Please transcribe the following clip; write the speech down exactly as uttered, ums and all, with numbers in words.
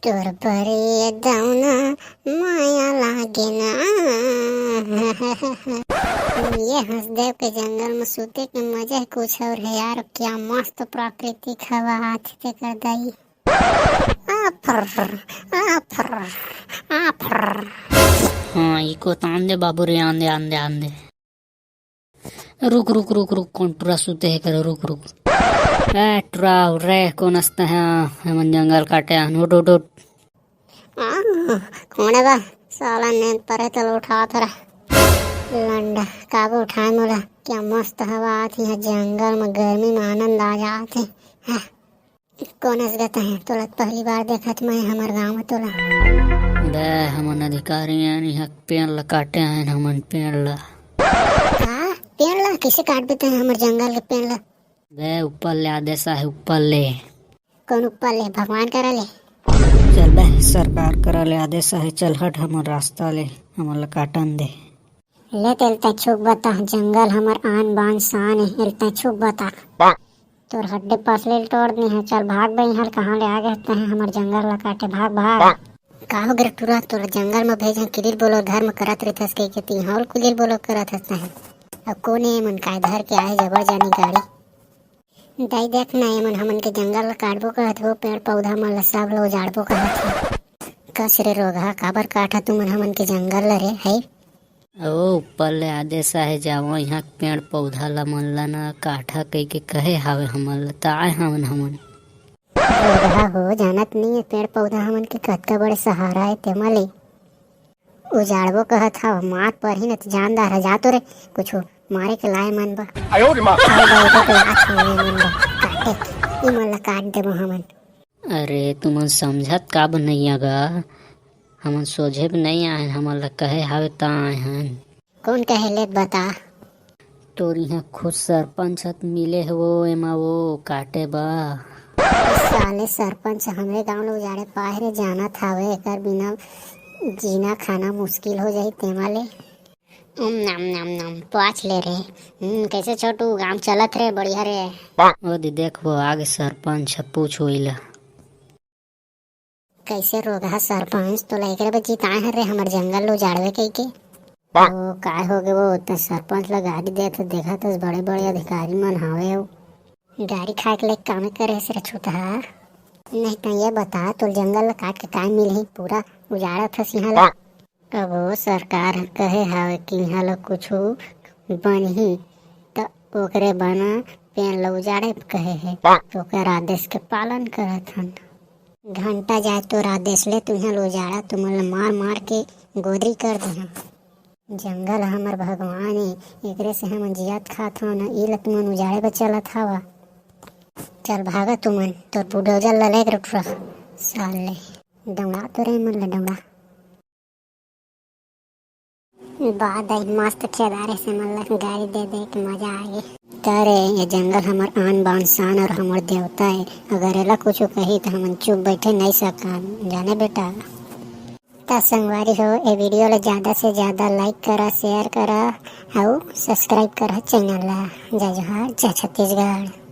तोर बर ये दौना माया लागे ना। ये हसदेव के जंगल में सूते के मजा ही कुछ और है यार। क्या मस्त प्राकृतिक हवा आथे तेकर दाई। Offer, offer, offer. हाँ, इको तान दे बाबू रे, आंदे, आंदे, आंदे। रुक, रुक, रुक, रुक, कोन टुरा सुते हे करो, रुक, रुक। ए, टुरा, उठ रे, कोन असता है? हमन जंगल काटे आन, उठ, उठ, उठ। आ, कोन हे बा? साला नींद परे तल उठात हरा। लंडा, काबू उठाए मोला? क्या मस्त हवा आत हे जंगल में, गर्मी में आनंद आ जात हे। हाँ। कोन असगत हे? तोला पहली बार देखत मैं हमर गांव में तोला। बे, हमन अधिकारी आन, इहाँ पेड़ ल काटे आन हमन पेड़ ल। का? पेड़ ल? कइसे काटबे तैं हमर जंगल के पेड़ ल? बे, ऊपर ले आदेश आहे, ऊपर ले। कोन ऊपर ले? भगवान करा ले? चल बे, सरकार करा ले आदेश आहे, चल हट हमर रास्ता ले, हमन ल काटन दे। ले तेल तैं छुक बता, जंगल हमर आन बान शान हे, एल तैं छुक बता। तोर हड्डी पसली ल तोड़ दी है, चल भाग बे इहाँ, कहाँ ले आ गए तैं हमर जंगल ला काटे, भाग भाग। का हो गे टुरा, तोर जंगल में भेजे किरिल बोलो घर में करत रहिथस कह के ती हौल कुलिल बोलो करत हस तैं। अब कोने मन काय धर के आए जबर जानी गाड़ी। दाई देख ना, एमन हमन के जंगल ला काटबो कहत हो, पेड़ पौधा मन ला सब ला उजाड़बो कहत हो। कस रे रोगहा, काबर काटा तुमन हमन के जंगल ला रे, है? ओ, ऊपर ले आदेश आहे, जावो इहाँ के पेड़ पौधा ला मन ला ना काटा कह के कहे हावे हमन ला, त आए हावन हमन। रोगहा हो, जानत नहीं है पेड़ पौधा हमन के कतका बड़े सहारा है तेमा ले। उजाड़बो कहत हव, मार परही न त जानदार है, जा तो रे, कुछ मारे के लाए मन बा। आयो रे माँ। अरे बाबू, तो लात हो मन बा, काटे के, ई मन ला काट देबो हमन। अरे, तुमन समझत काबर नइ आगा? हमन सोझे भी नइ आए हन, हमन ला कहे हावे त आए हन। कोन कहे ले बता? तोर इहाँ खुद सरपंच ह त मिले हे वो, एमा वो काटे बा। साले सरपंच हमरे गांव ल उजाड़े पाए रे, जानत हावे एकर बिना जीना खाना मुश्किल हो जाही तेमा ले। उम, नम, नम, नम, पाँच ले रे। हम्म, कैसे छोटू, गांव चलत रे, बढ़िया रे? ओ दी, देख वो आगे सरपंच ह, पूछ वही ला। कैसे रोगहा सरपंच, तोला एकरे बर जिताए हन रे, हमर जंगल ल उजाड़बे कहिके। ओ, काय हो गे वो, त सरपंच ल गारी देत देखत हस, बड़े-बड़े अधिकारी मन हावे अउ। गारी खाए के लायक कामे करे हस रे छुतहा। नहीं त ये बता, तोल जंगल ल काट के काय मिलही, पूरा उजाड़त हस इहाँ ल। अब वो सरकार ह कहे हावे कि इहाँ ल कुछु बनही, त ओकरे बना पेड़ ल उजाड़े कहे हे। त ओकर आदेश के पालन करत हन। घंटा जाए तोर आदेश ले, तुइहाँ ल उजाड़ा, तुमन ल मार मार के गोदरी कर देहूँ। जंगल हमर भगवान ए, एकरे से हमन जियत खात हव न, ई ल तुमन उजाड़े बर चलत हवा। चल भागा तुमन, तोर बुलडोजर ल लेके रुक रह। साले, दौड़ा तो रे मन ल दौड़ा। बा दाई, मस्त खेदारे से मन ल गारी दे दे के मजा आ गे। का रे, ये जंगल हमर आन बान शान और हमर देवता ए, अगर एला कुछु कही त हमन चुप बैठे नइ सकन, जाने बेटा। त संगवारी हो, ए video ल ज्यादा से ज्यादा like करा, share करा, अउ subscribe करा channel ल। जय जोहार, जय छत्तीसगढ़।